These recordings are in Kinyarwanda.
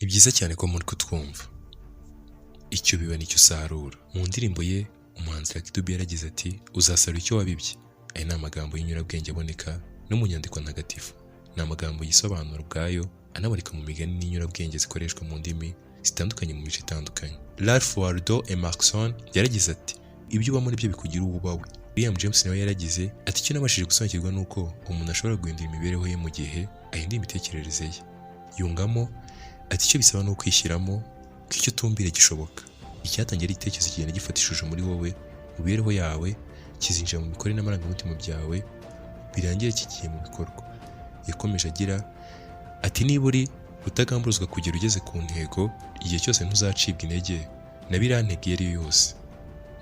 Ni byiza cyane ko muri kutwumva. Icyo biba nicyo usarura. Mu ndirimbo ye, umuhanzi Lucky Dube yaragize ati: "Uzasarura icyo wabibye." Aya ni amagambo y'inyurabwenge aboneka no mu nyandiko ntagatifu. Ni amagambo yisobanura ubwayo, anaboneka mu migani n'inyurabwenge zikoreshwa mu ndimi zitandukanye, mu mico itandukanye. Ralph Waldo Emerson yaragize ati: "Ibyo ubamo nibyo bikugira uwo uba we." William James nawe yaragize ati: "Icyo nabashije gusobanukirwa ni uko umuntu ashobora guhindura imibereho ye mu gihe ahinduye imitekerereze ye." Yungamo ati: "Icyo bisaba ni ukwishyiramo ko icyo utumbira gishoboka." Icyatangira ari igitekerezo kigenda gifata ishusho muri wowe, mu mibereho yawe, kizinjira mu mikorere n'amarangamutima byawe, birangire kigiye mu bikorwa. Yakomeje agira ati: "Niba uri rutagamburuzwa kugera ugeze ku ntego, igihe cyose ntuzacibwa intege na biriya ntego iyo ari yo yose.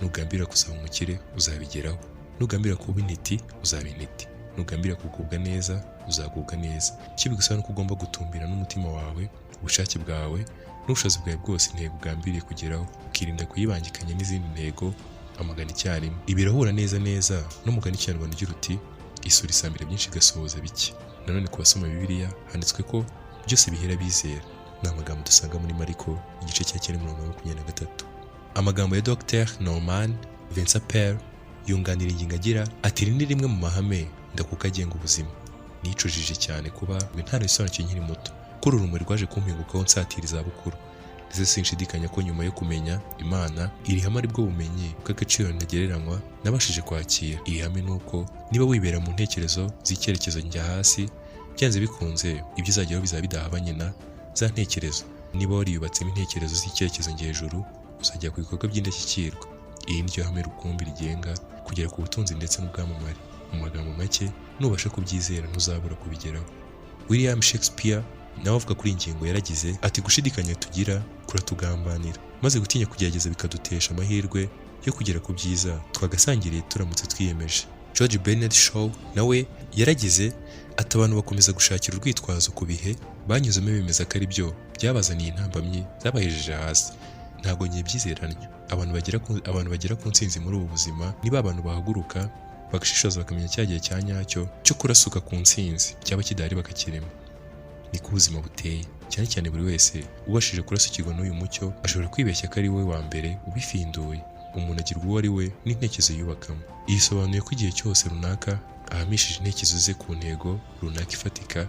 Nugambira kuzaba umukire, uzabigeraho. Nugambira kuba intiti, uzaba intiti. Nugambira kugubwa neza, uzagubwa neza. Icyo bigusaba ni uko ugomba gutumbira n'umutima wawe, ubushake bwawe n'ubushobozi bwawe bwose intego ugambiriye kugeraho, ukirinda kuyibangikanya n'izindi ntego amagana icyarimwe." Ibi birahura neza neza n'umugani Kinyarwanda ugira uti: "Isuri isambira byinshi igasohoza bike." Nanone ku basoma Bibiliya, handitswe ko byose bihera bizera. Ni amagambo dusanga muri Mariko igice cya 9, umurongo wa 23. Amagambo ya Dr Norman Vincent Peale yunganira ingingo agira ati: "Iri ni rimwe mu mahame ndakuka agenga ubuzima. Nicujije cyane kuba ntarabisobanukiwe nkiri muto, ko uru rumuri rwaje kumpingukaho nsatira izabukuru. Ndetse sinshidikanya ko nyuma yo kumenya Imana, iri hame ari bwo bumenyi bw'agaciro ntagereranywa nabashije kwakira. Iri hame ni uko niba wibera mu ntekerezo z'icyerekezo njya hasi, byanze bikunze ibyo uzageraho bizaba bidahabanye na za ntekerezo. Niba wariyubatsemo intekerezo z'icyerekezo njya hejuru, uzajya ku bikorwa by'indashyikirwa. Iri ni ryo hame rukumbi rigenga kugera ku butunzi ndetse n'ubwamamare. Mu magambo make, nubasha kubyizera, ntuzabura kubigeraho." William Shakespeare nawe avuga kuri iyi ngingo yaragize ati: "Gushidikanya tugira kuratugambanira, maze gutinya kugerageza bikadutesha amahirwe yo kugera ku byiza twagasangiriye turamutse twiyemeje." George Bernard Shaw nawe yaragize ati: "Abantu bakomeza gushakira urwitwazo ku bihe banyuzemo, bemeza ko ari byo byabazaniye intambamyi zabahejeje hasi. Ntabwo nyibyizeranya. Abantu bagera ku ntsinzi muri ubu buzima niba abantu bahaguruka bagashishoza, bakamenya cya gihe cya nyacyo cyo kurasuka ku ntsinzi, cyaba kidahari bakakirema. Niko ubuzima buteye." Cyane cyane buri wese ubashije kurasukirwa n'uyu mucyo ashobora kwibeshya ko ari we wa mbere ubifinduye. Umuntu agirwa uwo ari we n'intekerezo yubakamo. Iyi isobanuye ko igihe cyose runaka ahamishije intekerezo ze ku ntego runaka ifatika,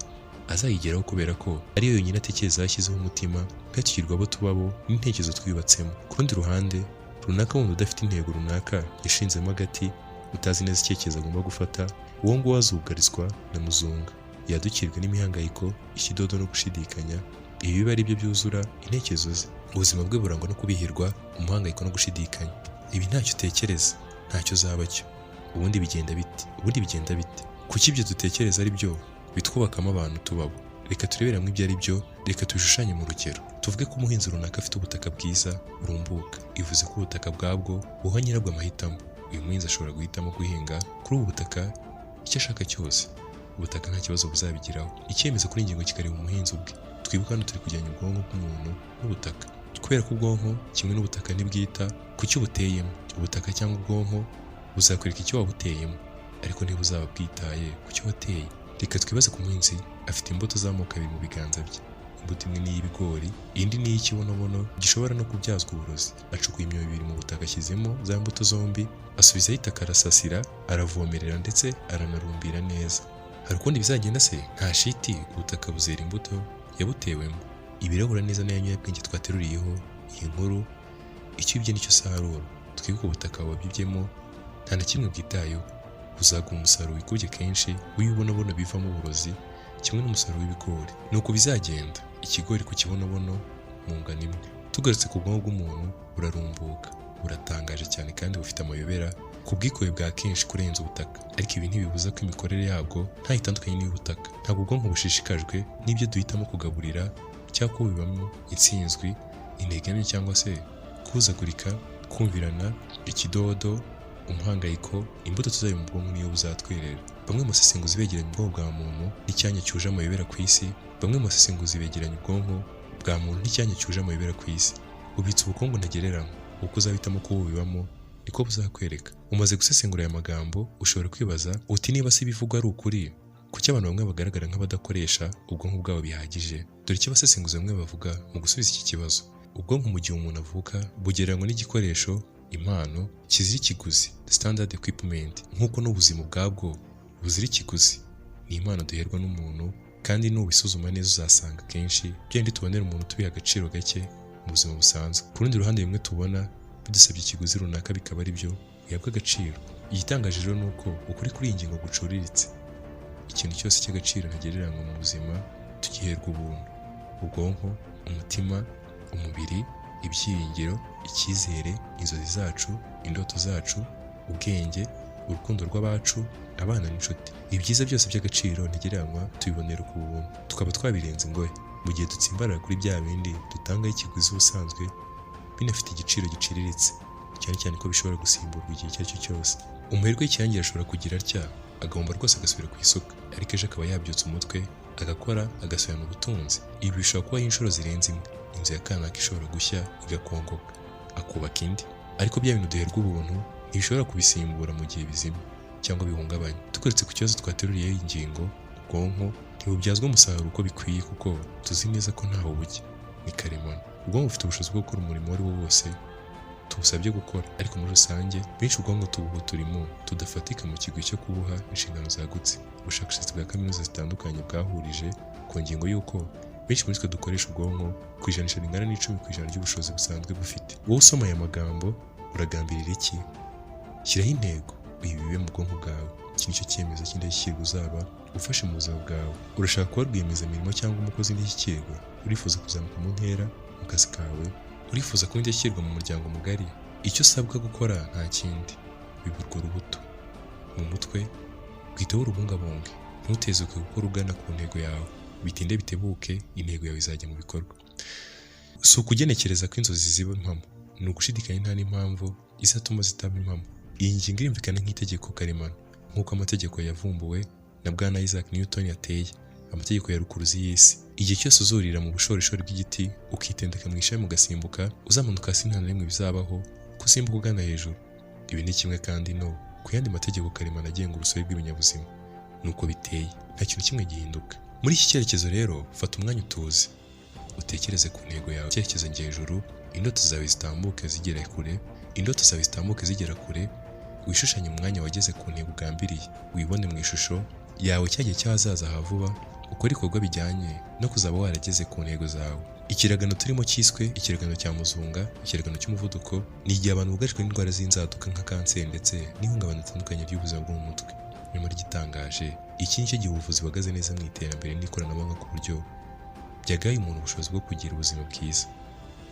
azayigeraho, kubera ko ariyo yonyine atekereza yashyizeho umutima. Kandi tugirwa abo tubabo n'intekerezo twiyubatsemo. Ku rundi ruhande, runaka wundi udafite intego runaka yashinzemo agati, utazi neza icyerekezo agomba gufata, uwo nguwo azugarizwa na muzunga, yadukirwa n'imihangayiko, ikidodo no gushidikanya. Ibi biba ari byo byuzura intekerezo ze. Ubuzima bwe burangwa no kubihirwa, umuhangayiko no gushidikanya. Ibi ntacyo utekereza, ntacyo uzaba cyo. Ubundi bigenda bite? Ubundi bigenda bite? Kuki ibyo dutekereza ari byo bitwubakamo abantu tubabo? Reka turebere hamwe ibyo ari byo. Reka tubishushanye mu rugero. Tuvuge ko umuhinzi runaka afite ubutaka bwiza burumbuka. Ivuze ko ubutaka bwabwo buha nyirabwo amahitamo. Uyu muhinzi ashobora guhitamo guhinga kuri ubu butaka icyo ashaka cyose. Ubutaka nta kibazo buzabigiraho. Icyemezo kuri iyi ngingo kikareba umuhinzi ubwe. Twibuka, hano turi kujyanya ubwonko bw'umuntu n'ubutaka, kubera ko ubwonko kimwe n'ubutaka ntibwita ku cyo buteyemo. Ubutaka cyangwa ubwonko buzakwereka icyo wabuteyemo, ariko ntibuzaba bwitaye ku cyo wateye. Reka twibaze ku muhinzi. Afite imbuto z'amoko abiri mu biganza bye. Imbuto imwe ni iy'ibigori, indi ni iy'ikibonobono gishobora no kubyazwa uburozi. Acukuye imyobo ibiri mu butaka, ashyizemo za mbuto zombi, asubizaho itaka, arasasira, aravomerera, ndetse aranarumbira neza. Hari ukundi bizagenda se? Nta shiti, ubutaka buzera imbuto yabutewemo. Ibirahura neza nayo nyurabwenge twateruriyeho iyi nkuru: icyo ubibye nicyo usarura. Twibuke, ubutaka wabibyemo nta na kimwe bwitayeho. Buzaguha umusaruro wikubye kenshi w'ibibonobono bivamo uburozi kimwe n'umusaruro w'ibigori. Ni uko bizagenda, ikigori ku kibonobono mu ngano imwe. Tugarutse ku bwonko bw'umuntu, burarumbuka, buratangaje cyane kandi bufite amayobera ku bwikobe bwa kenshi kurenza ubutaka. Ariko ibi ntibibuza ko imikorere yabwo ntaho itandukanye n'iy'ubutaka. Ntabwo ubwonko bushishikajwe n'ibyo duhitamo kugaburira cyangwa kubibamo intsinzwi, intege nke, cyangwa se guhuzagurika, kumvirana, ikidodo, umuhangayiko. Imbuto tuzabiba mu bwonko niyo buzatwerera. Bamwe mu basesenguzi begeranya ubwonko bwa muntu n'icyanya cyuje amayobera ku isi. Bamwe mu basesenguzi begeranya ubwonko bwa muntu n'icyanya cyuje amayobera ku isi. Bubitse ubukungu ntagereranywa. Uko uzahitamo kuwubibamo niko buzakwereka. Umaze gusesengura aya magambo, ushobora kwibaza uti: "Niba se ibivugwa ari ukuri, Kuki abantu bamwe bagaragara nk'abadakoresha ubwonko bwabo bihagije? Dore icyo abasesenguzi bamwe bavuga mu gusubiza iki kibazo. Ubwonko mu gihe umuntu avuka bugereranywa n'igikoresho, impano kizira ikiguzi, standard equipment, nk'uko n'ubuzima ubwabwo buzira ikiguzi. Ni impano duherwa n'umuntu, kandi nubisuzuma neza uzasanga akenshi byenda tubonera umuntu tubiha agaciro gake mu buzima busanzwe. Ku rundi ruhande, bimwe tubona bidusabye ikiguzi runaka bikaba ari byo bihabwa agaciro. Igitangaje rero ni uko ukuri kuri iyi ngingo gucuriritse. Ikintu cyose cy'agaciro ntagereranywa mu buzima tugiherwa ubuntu: ubwonko, umutima, umubiri, ibyiringiro, icyizere, inzozi zacu, indoto zacu, ubwenge, urukundo rw'abacu, abana n'inshuti. Ibyiza byose by'agaciro ntagereranywa tubibonera ku buntu, tukaba twabirenza ingohe mu gihe dutsimbarara kuri bya bindi dutangaho ikiguzi ubusanzwe binafite igiciro giciriritse, cyane cyane ko bishobora gusimburwa igihe icyo ari cyo cyose. Umuherwe w'ikirangira ashobora kugira atya agomba rwose agasubira ku isuka, ariko ejo akaba yabyutse umutwe agakora, agasubirana ubutunzi. Ibi bishobora kubaho inshuro zirenze imwe. Inzu ya kanaka ishobora gushya igakongoka, akubaka indi, ariko bya bintu duherwa ubuntu ntibishobora kubisimbura mu gihe bizima cyangwa bihungabanye. Tugarutse ku kibazo twateruriyeho iyi ngingo, ubwonko ntibubyazwa umusaruro uko bikwiye kuko tuzi neza ko ntaho bujya, ni karemano. Ubwonko bufite ubushobozi bwo gukora umurimo uwo ari wo wose tubusabye gukora, ariko muri rusange benshi ubwonko tubuha uturimo tudafatika mu kigwi cyo kubuha inshingano zagutse. Ubushakashatsi bwa kaminuza zitandukanye bwahurije ku ngingo y'uko benshi muri twe dukoresha ubwonko ku ijanisha ringana n'10% ry'ubushobozi busanzwe bufite. Wowe usoma aya magambo, uragambirira iki? Shyiraho intego, uyibibe mu bwonko bwawe. Iki nicyo cyemezo cy'indashyikirwa uzaba ufashe mu buzima bwawe. Urashaka kuba rwiyemezamirimo cyangwa umukozi w'indashyikirwa? Urifuza kuzamuka mu ntera mu kazi kawe? Urifuza kuba indashyikirwa mu muryango mugari? Icyo usabwa gukora nta kindi: biba urwo rubuto mu mutwe, rwiteho, urubungabunge, ntutezuke gukora ugana ku ntego yawe. Bitinde bitebuke, intego yawe izajya mu bikorwa. Si ukugenekereza ko inzozi ziba impamo, ni ugushidikanya nta n'impamvu izatuma zitaba impamo. Iyi ngingo irumvikana nk'itegeko karemano, nk'uko amategeko yavumbuwe na Bwana Isaac Newton yateye, amategeko ya rukuruzi y'isi. Igihe cyose uzurira mu bushorishori bw'igiti, ukitendeka mu ishami, ugasimbuka uzamanuka hasi, nta na rimwe bizabaho ko usimbuka ugana hejuru. Ibi ni kimwe kandi no ku yandi mategeko karemano agenga urusobe rw'ibinyabuzima, nuko biteye, nta kintu kimwe gihinduka. Muri iki cyerekezo rero, fata umwanya utuze, utekereze ku ntego yawe, icyerekezo ngejuru, indoto zawe zitambuke zigera kure, indoto zawe zitambuke zigera kure. Wishushanye umwanya wageze ku ntego ugambiriye, wibone mu ishusho yawe cya gihe cy'ahazaza ha vuba, ukore ibikorwa bijyanye no kuzaba warageze ku ntego zawe. Ikiragano turimo cyiswe ikiragano cya muzunga, ikiragano cy'umuvuduko, ni igihe abantu bugarijwe n'indwara z'inzaduka nka kanseri ndetse n'ihungabana ritandukanye ry'ubuzima bwo mu mutwe. Nyamara igitangaje, iki ni cyo gihe ubuvuzi buhagaze neza mu iterambere n'ikoranabuhanga, ku buryo byagaye umuntu ubushobozi bwo kugira ubuzima bwiza,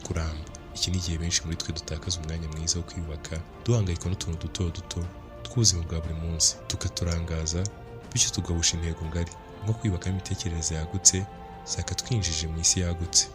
kuramba. Iki ni igihe benshi muri twe dutakaza umwanya mwiza wo kwiyubaka, duhangayikwa n'utuntu duto duto tw'ubuzima bwa buri munsi tukaturangaza, bityo tugahusha intego ngari nko kwiyubakamo imitekerereze yagutse zakatwinjije mu isi yagutse.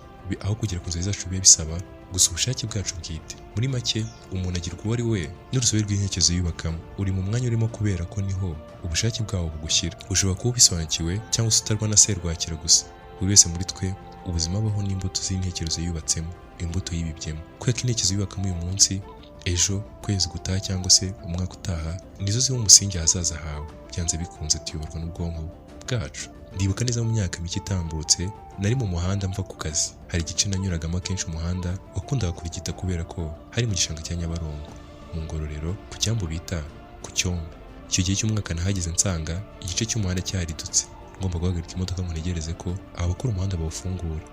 Aho kugera ku nzozi zacu biba bisaba gusa ubushake bwacu bwite. Muri make, umuntu agirwa uwo ari we n'urusobe rw'intekerezo yubakamo. Uri mu mwanya urimo kubera ko niho ubushake bwawo bugushyira. Ushobora kuba ubisobanukiwe cyangwa se utarwa na serwakira gusa. Buri wese muri twe, ubuzima abaho n'imbuto z'intekerezo yubatsemo, imbuto yibibyemo. Kubera ko intekerezo yubakamo uyu munsi, ejo, ukwezi gutaha cyangwa se umwaka utaha, nizo ziba umusingi ahazaza hawe. Byanze bikunze tuyoborwa n'ubwonko bwacu. Ndibuka neza, mu myaka mike itambutse, nari mu muhanda mva ku kazi. Hari igice nanyuragamo akenshi, umuhanda wakundaga kurigita kubera ko hari mu gishanga cya Nyabarongo, mu Ngororero, ku cyambu bita ku Cyombo. Icyo gihe cy'umwaka nahageze nsanga igice cy'umuhanda cyaridutse, ngomba guhagarika imodoka ngo ntegereze ko abakora umuhanda bawufungura.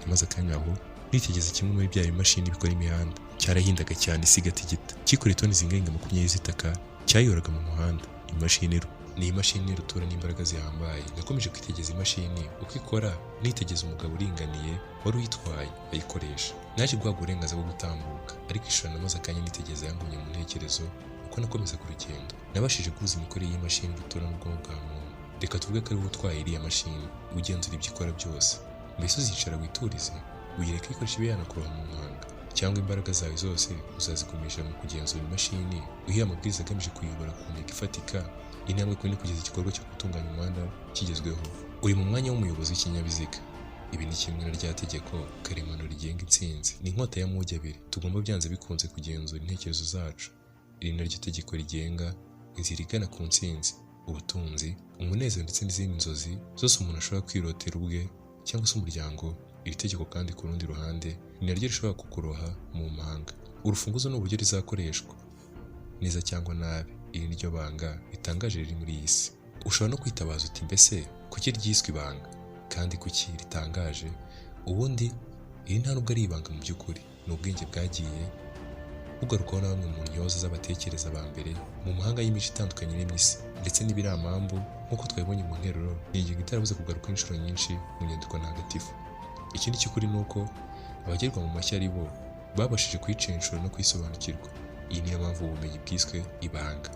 Maze akanya aho nitegereza kimwe muri bya bimashini bikora imihanda, cyarahindaga cyane isi igatigita, cyikoreye toni zirenga 20 z'itaka, cyayoraga mu muhanda. Imashini ni imashini rutura n'imbaraga zihambaye. Nakomeje kwitegereza imashini uko ikora, nitegereza umugabo uringaniye wari uyitwaye ayikoresha. Naje guhabwa uburenganzira bwo gutambuka, ariko ishusho namaze akanya nitegereza yangumye mu ntekerezo. Uko nakomeza ku rugendo, nabashije guhuza imikorere y'imashini rutura n'ubwonko bwa muntu. Reka tuvuge ko ari wowe utwaye iriya mashini, ugenzura ibyo ikora byose. Mbese uzicara witurize, uyireke ikoresha ibe yanakuroha mu manga, cyangwa imbaraga zawe zose uzazikoresha mu kugenzura imashini, uyiha amabwiriza agamije kuyobora ku ntego ifatika, intambwe ku yindi, kugeza igikorwa cyo gutunganya umuhanda kigezweho? Uri mu mwanya w'umuyobozi w'ikinyabiziga. Ibi ni kimwe na rya tegeko karemano rigenga intsinzi, ni inkota y'amugi abiri. Tugomba byanze bikunze kugenzura intekerezo zacu. Iri naryo tegeko rigenga inzira igana ku ntsinzi. Ubutunzi, umunezero ndetse n'izindi nzozi zose umuntu ashobora kwirotera ubwe cyangwa se umuryango. Iri tegeko kandi ku rundi ruhande ni naryo rishobora kukuroha mu manga. Urufunguzo ni uburyo rizakoreshwa, neza cyangwa nabi. Iri ni ryo banga ritangaje riri muri iyi si. Ushobora no kwitabaza uti: "Mbese kuki ryiswe ibanga kandi kuki ritangaje?" Ubundi iri nta nubwo ari ibanga mu by'ukuri, ni ubwenge bwagiye bugarukwaho na bamwe mu ntyoza z'abatekereza ba mbere mu mahanga y'imico itandukanye iremye isi ndetse n'ibiramambu. Nk'uko twabibonye mu nteruro, ni ingingo itarabuze kugaruka inshuro nyinshi mu nyandiko ntagatifu. Ikindi cy'ukuri ni uko abagerwa mu mashyi ari bo babashije kuyicenshura no kuyisobanukirwa. Iyi niyo mpamvu ubumenyi bwiswe ibanga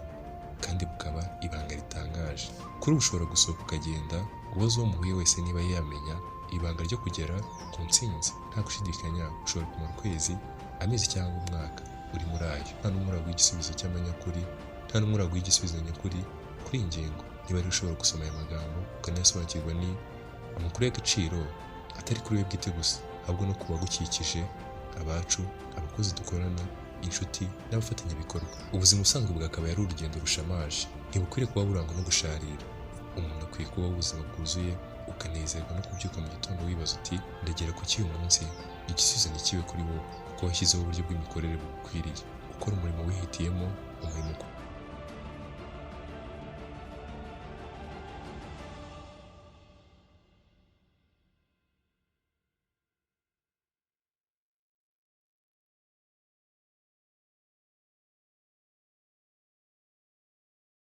kandi bukaba ibanga ritangaje. Kuri ubu ushobora gusohoka ukagenda ubaza uwo muhuye wese niba yamenya ibanga ryo kugera ku ntsinzi. Nta gushidikanya ushobora kumara ukwezi, amezi cyangwa umwaka uri muri ayo, nta n'umwe uraguha igisubizo cy'amanyakuri, nta n'umwe uraguha igisubizo nyakuri kuri iyi ngingo. Niba rero ushobora gusoma aya magambo ukanayasobanukirwa, ni amakuru y'agaciro atari kuri we bwite gusa, ahubwo no ku bagukikije, abacu, abakozi dukorana, inshuti n'abafatanyabikorwa. Ubuzima busanzwe bwakabaye ari urugendo rushamaje, ntibukwiriye kuba burangwa no gusharira. Umuntu akwiye kubaho ubuzima bwuzuye, ukanezerwa no kubyuka mu gitondo wibaza uti: "Ndagera ku ki uyu munsi?" Igisubizo ntikibe kuri wowe kuko washyizeho uburyo bw'imikorere bugukwiriye, ukora umurimo wihitiyemo, umurimo